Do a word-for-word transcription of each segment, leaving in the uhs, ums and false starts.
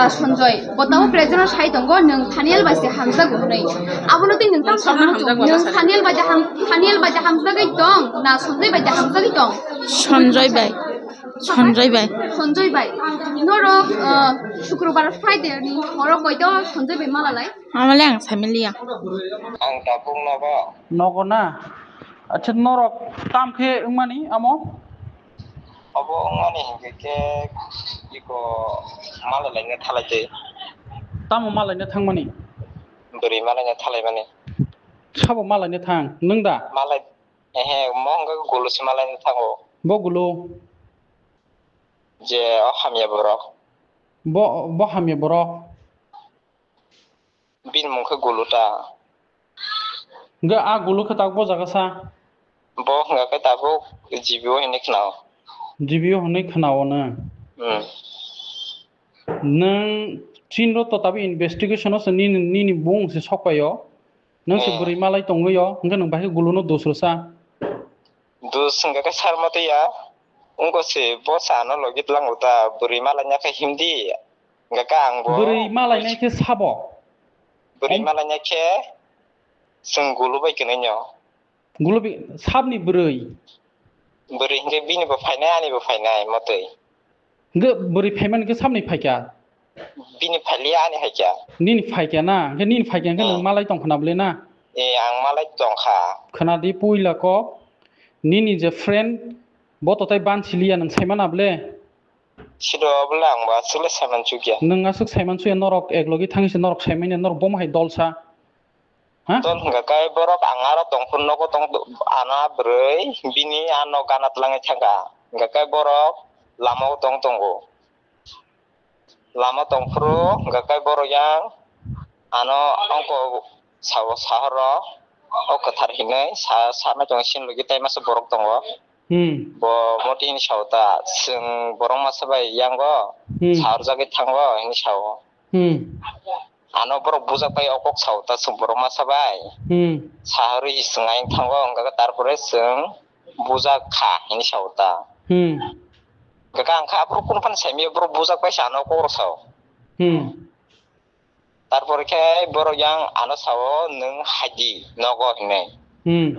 Ah, Sanjoy, bo tamo present o sai tongo, nwng Thaniel bai se hamjago hwnwi. Abono tei nwng tamo Samno sana muchung, hamjak nwng wala Thaniel bai de ham-, Thaniel bai de hamjagwi tong, na Sanjoy bai de hamjagwi tong? Sanjoy bai. Sanjoy bai. Sanjoy bai. Norok, ah, Shukrobar Friday ni horo koito Sanjoy bai mala lai? Amale ang samiliya. Ang tabuk nogo. Nogo na? Acha norok tam khe wngmani amo? Obo wngmani hinkhe khe iko malai laina thalai tei. Tamo malaina thangmani? Bwrwi malaina thalaimani. Sabo malaina thang, nwng da? Malai, ehe, mo hwnkhe gulusi malaina thango. Bo gulu? Je o hamya borok. Bo, bo hamya borok? Bini mung khe gulu ta. Hwnkhe a gulu khe tabuk bo jaga sa? Bo hwnga khe tabuk G B O hinwi khnao. G B O hinwi khnao nw? Hmm. Nwng chinro to tabuk investigation o se nini, nini bung se sokpaio. Nwng se Hmm. bwrwi malai tongwi o, hwnkhe nwng bahai guluno dos rwsa? Dos hwnkha khe sar matwi ya. Wngkha se bo sa ano logi tlango ta, bwrwi malaina khe himdi. Hwnkha khe ang bo Bwrwi malainai khe sabo? Bwrwi Om- malaina khe chwng gulu bai kwnwi no. Gulu bi-, sabni bwrwi? Bwrwi hwnkhe bini bo phainai, ani bo phainai motwi. Hwnkhe bwrwi phaimani khe sabni phaikha? Bini phailiya, ani phaikha. Nini phaikha na? Hwnkhe nini phaikha hwnkhe Hmm. nwng malai tongkha na bwle na? Eh, ang malai tongkha. Khwnadi puila kok, nini je friend, bo to tai ban siliya nwng saimana bwle? Sido bwle ang bo aswk le saiman chukya. Nwng aswk saiman chuya, norok eklogi thangwi se norok saimanya, norok bomo hai dolsa. Ha? Ton hwnkha khe borok ang aro tongphuru nogo tong, ano bwrwi bini a nok gana twlangwi thangkha. Hwnkha khe borok lama o tong tongo. Lama tongphuru hwnkha khe borok yang ano ongko sao sahoro o kwthar hinwi sa, sa nai tongo, sini logi tai masa borok tongo. Hmm. Bo moti hinwi sao ta, chwng borok masa bai yango Hmm. saharjagwi thango hinwi sao. Hmm. Ano borok bujak pai o kok sao ta, chwng borok masa bai. Hmm. Saharwi chwng ayang thango, hwnkha khe tarpore chwng bujak kha hinwi sao ta. Hmm. Hwnkha khe ang kha aphuru kunu phano saimaya, borok bujak pai se ano kok rw sao. Hmm. Tarpore khe borok yang ano sao, "Nwng haidi nogo," hinwi. Hmm.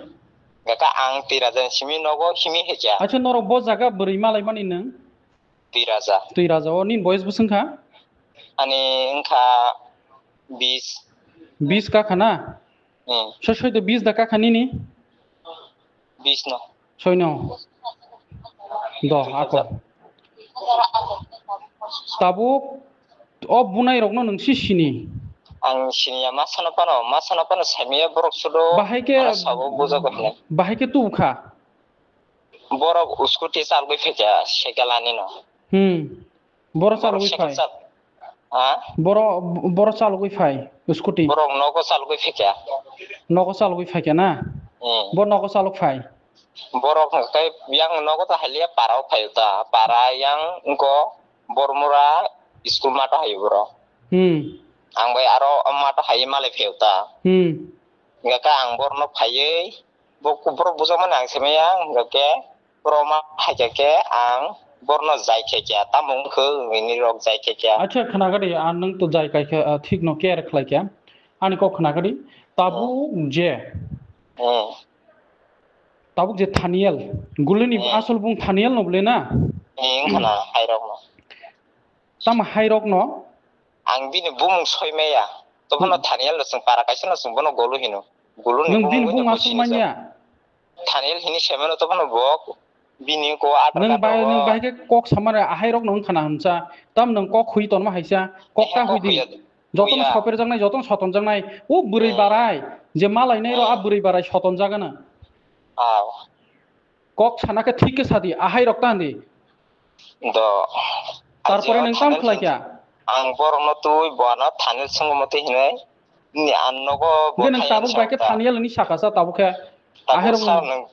Hwnkha khe ang twi raja ni simi nogo himi hai kha. Acha, norok bo jaga bwrwi malaimani nwng? Twi raja. Twi raja o nini boyes bwswng kha? Ani wngkha bis. Bis ka kha na? Hmm. Soi soi de bis da ka kha nini? Bis no. Soi no. Do, ako. Tabuk o bunai rokno nwng si sini? Ang siniya, ma sana pano, ma sana pano saimaya borok sudo. Bahai khe, ano sabo bujago hinwi. Bahai khe tubu kha? Borok scooty chalgwi phaikha, cycle ani no. Hmm. Borok Borok chalgwi cycle phai. Chal-, ha? Borok, borok chalgwi phai, scooty. Borok nogo chalgwi phaikha. Nogo chalgwi phaikha na? Hmm. Bo nogo chalok phai. Borok hwnkhe yang nogo to haliya para o phaio ta. Para yang wngkho Bormura school mato haio borok. Hmm. Ang bai aro mato hai malai phaio ta. Hmm. Hwnkhe ang borno phaiwi Bo ku-, borok bujakmani ang saimaya, hwnkha khe borok ma hai kha khe ang borno jai khe khe, tamo wng khe hinwi rok jai khe khe. Acha, khna gadi, ah, nwng to jai kai khe, ah, thik no care khlai khe. Ani kok khna gadi, tabuk Hmm. je, Hmm. tabuk je Thaniel, gulini Hmm. asol bung Thaniel no bwle na? Hmm, khna, hai rok no. Tamo hai rok no? Ang bini bumung soi maya. To bono Hmm. Thaniel no chwng para kaisa no chwng bono golu hino. Golu ni Nwng bini bumung bung no aswk sini manya? Thaniel hini semeno to bono bo bini ko atar Nwng bai, nwng bai khe kok samare ahai rok no wngkha na hamsa. Tam nwng kok hui tonma haisa. Kok ta hui di. Jotono soper jaknai, jotono soton jaknai. O bwrwi Hmm. barai. Je malai nai ro a Hmm. bwrwi barai soton jagana. Aw. Kok sana khe thik khe sadi, ahai rok ta handi. Do. Tarpore nwng tam khlai kha? Ang borokno twi bono Thaniel swngo motwi hinwi. Ni ang nogo bo Hwnkhe nwng tabuk bai khe Thaniel hinwi saka sa tabuk khe. Ahai rok sa nwng,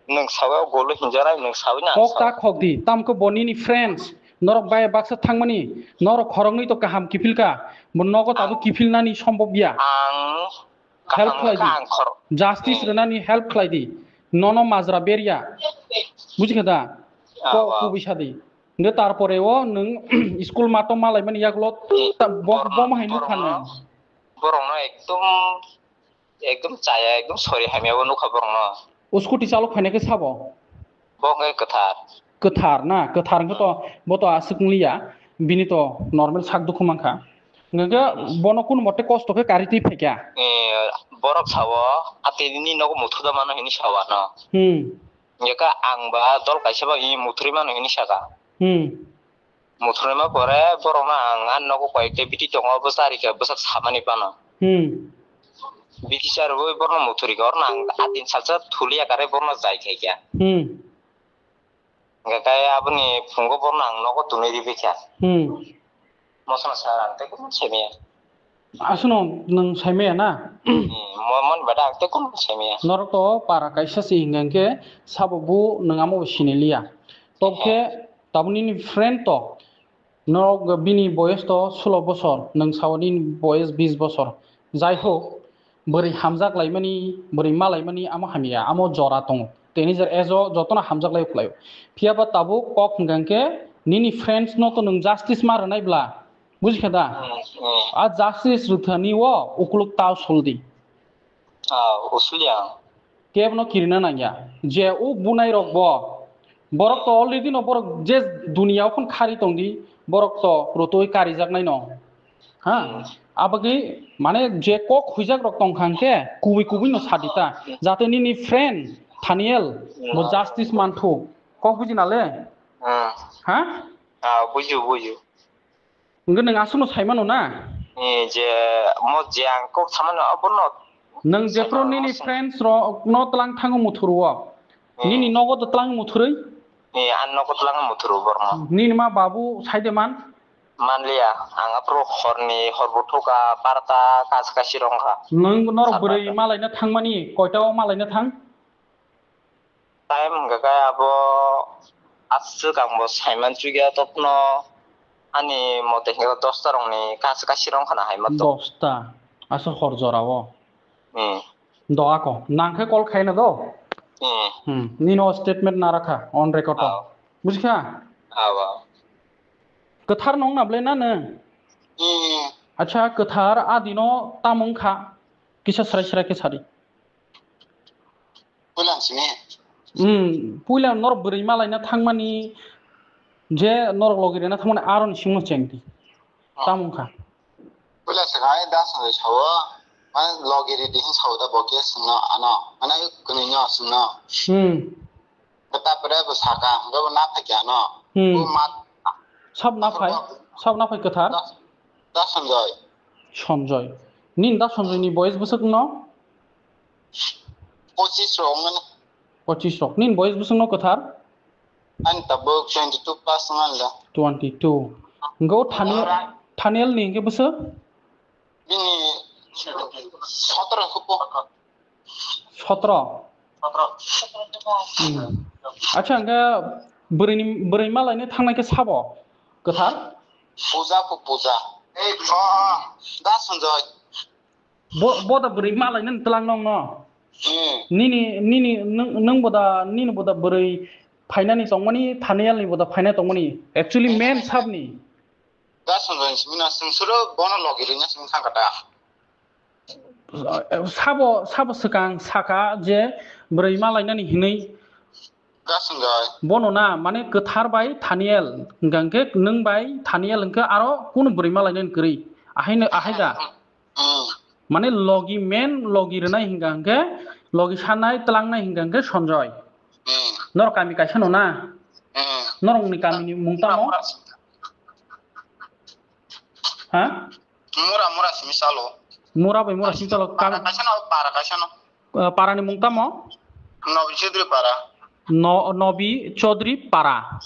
nwng sawi o golo hinjarai nwng sawi na. Kok ta khok di, tam khe bo nini friends. Norok bai baksa thangmani, norok khoroknwi to kaham kiphil kha. Bo nogo tabuk kiphil nani sombhob ya. Ang Help khlai di. Justice rwnani help khlai di. Nono majra berya. Buji kha da? Ko kubui sa di. Hwnkhe tarpore o nwng school mato malaimani yagulo ta-, bo-, borokno, bomo hai nukha borokno, nwng. Borokno ekdom, ekdom chaya, ekdom sori hamya o nukha borokno. O scooty chalok phainai khe sabo? Bo hwnkhe kwthar. Kwthar na, kwthar hwnkhe to, bo to aswk wngliya, bini to normal sak dukhu mankha. Hwnkhe bono kunu mote kosto khe kari twi phaikha. Eh, borok sao, "Atini nogo muthuda mano," hinwi sao ano. Hmm. Hwnkhe ang ba dol kaisa ba i muthurwi mano hinwi saka. Hmm. Muthurwi ma pore borokno ang ani nogo koyekta biti tongo, bwsa rikha bwsak samani phano. Hmm. Biti charwi borokno muthurwi kha, orno ang a din salsa thulia kare borokno jai khaikha. Hmm. Hwnkhe khe aboni phungo borokno ang nogo tunui ribikha. Hmm. Mosono sir ang tei kunu saimaya. Aswkno nwng saimaya na? Hmm, mo-, mon bada ang tei kunu saimaya. Norok to para kaisa se hwnkha hwnkhe sabo bo nwng amo bo siniliya. Tobkhe tabuk nini friend to, norok bini boyes to sulo bosor, nwng sao nini boyes bis bosor. Jai hok, bwrwi hamjak laimani, bwrwi ma laimani amo hamya, amo jora tongo. Teni jer ejo jotono hamjak lai khlaio. Phiya ba tabuk kok hwnkha hwnkhe nini friends no to nwng justice ma rwnai bla. Bujikha da? Hmm, hmm. A justice rwthani o ukuluk tao suldi. Ah, usulia. Kebno kirina nangya. Je o bunai rok bo. Borok to already no borok je dunia o khon khari tongdi. Borok to rotoi karijaknai no. Ha? Hmm. Abagwi mane je kok huijak rok tongkha hwnkhe kubui kubui no sadita. Jate nini friend Thaniel bo Hmm. justice manthu. Kok buji nale? Hmm. Ha? Ah, buju, buju. Hwnkhe nwng aswkno saimano na? Ni je mo je ang kok samano abono. Nwng jephru saimano nini aswk. Friends rokno tlang thango muthuru o. Hmm. Nini nogo to tlang muthurwi? Ni an nogo tlang muthuru borno. Nini ma babu saide man? Manliya, ang aphuru horni horbo thuka barta kas kasi rongkha. Nwng norok bwrwi malaina thangmani koita o malaina thang? Time hwnkha khe abo aswk ang bo saiman chukya topno ani mote hwnkhe dosta rokni kaisa kaisa rong khana hai moto. Dosta. Aswk hor jora o. Hmm. Do ako. Nang khe call khaina do. Hmm. Hmm. Nino statement narakha on record o. Aw. Bujikha? Aw, aw. Kwthar nong na ble na nw? Hmm. Acha kwthar adino tamung kha. Kisa srai srai khe sadi. Puila simi. Hmm, puila norok bwrwi malaina thangmani je norok logi rena thangmani aroni singmo chengdi. Oh. Tamung kha. Puila saka ai das no sao, mane logi ridi hin sao da bo ke singno ano, mane kwnwi no singno. Hmm. Tapore bo saka, bo na thakya no. Hmm. Bo mat. Sab na phai, sab na phai kwthar. Das, das Sanjoy. Sanjoy. Nin das Sanjoy ni boyes bwswk no? Pochis rok wngmano. Pochis rok. Nini boyes bwswk no kwthar? Ani tabuk twenty two plus wngmano. Twenty two. Hwnkhe o Thaniel, Thaniel ni hwnkhe bwswk? Bini sotro khupo. Sotro? Hmm. Acha, hwnkhe bwrwini, bwrwi malaina thangnai khe sabo kwthar? Puja kho puja. Oh, oh. Da Sanjoy. Bo, bo da bwrwi malainani twlang nongno. Hmm. Nini, nini, nwng, nwng bo da, nini bo da bwrwi phainani tongmani, Thaniel ni bo da phainai tongmani. Actually, main sabni. Da Sanjoy ni simi na swng suro bono logi rwna simi thang kata. Sabo, sabo swkang saka je bwrwi malainani hinwi. Bono na, mane kwthar bai Thaniel, hwnkha hwnkhe nwng bai Thaniel hwnkhe aro kunu bwrwi malainani kwrwi. Ahaino, ahai da? Hmm. Mane logi men, logi rwnai hwnkha hwnkhe, logi sanai, twlangnai hwnkha hwnkhe Sanjoy. Hmm. Norok kami kaisa no na? Hmm. Norokni kamini mung tamo? Ha? Mura, mura simi salo. Mura bai mura simi salo. Para kaisa no, para kaisa no. Eh, parani mung tamo? Nobi Chaudhary para. No, Nobi Chaudhary para.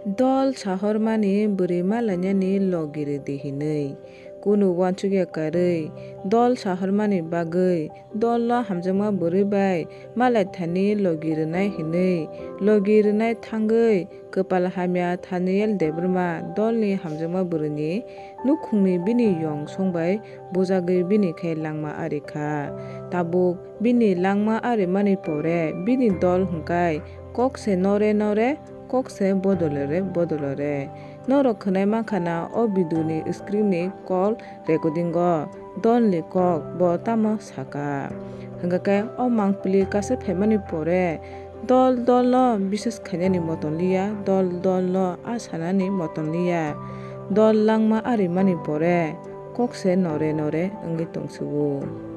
Dol sahormani bwrwi malainani logi rwdi hinwi. Kunu uansukya karwi dol sahormani bagwi dol no hamjakma bwrwi bai malaithani logi rwnai hinwi logi rwnai thangwi kwpal hamya Thaniel Debbarma dolni hamjakma bwrwini nukhungni bini yong song bai bujagwi bini khe langma ari kha. Tabuk bini langma arimani pore bini dol hwnkhe kok se nore nore Kok se bodolore bodolore. Norok khwnai mankha na o video ni screen ni call recording o dol ni kok bo tamo saka. Hwnkhe o mangpili kase phaimani pore dol dol no bises khainani moton liya, dol dol no a sanani moton liya. Dol langma arimani pore kok se nore nore wngwi tongsugo.